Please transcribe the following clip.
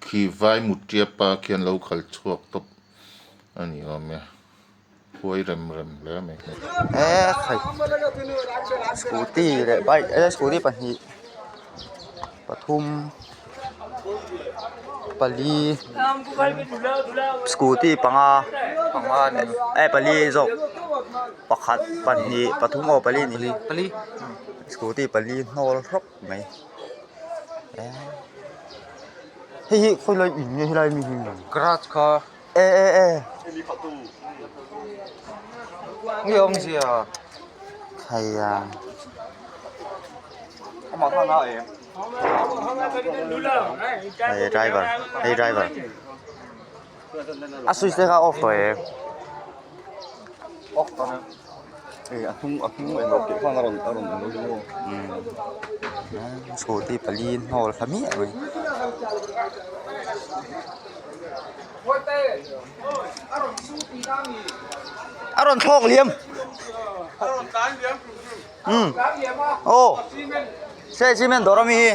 Khi vai mutria pa khian lo khal chhuak tawp a ni awm e huai rem rem hle mai. Eee khai scooty leh bike e scooty pahnih pathum pali scooty panga e pali zawk pakhat pahnih pathum aw pali a ni hi scooty pali hnawl hlawp mai. Hei hi khawi lai in nge helai mi hi garage kha e e e nge awmzia khai a amah khan a em hei driver hei driver a switch te kha off tawh em off tawh em hei a hnung a hnung englo tih khan a rawn a rawn eng lo umm scooty pali hnawl thla miah mai. A rawn thlawk liam umm aw cement dawr ami hi.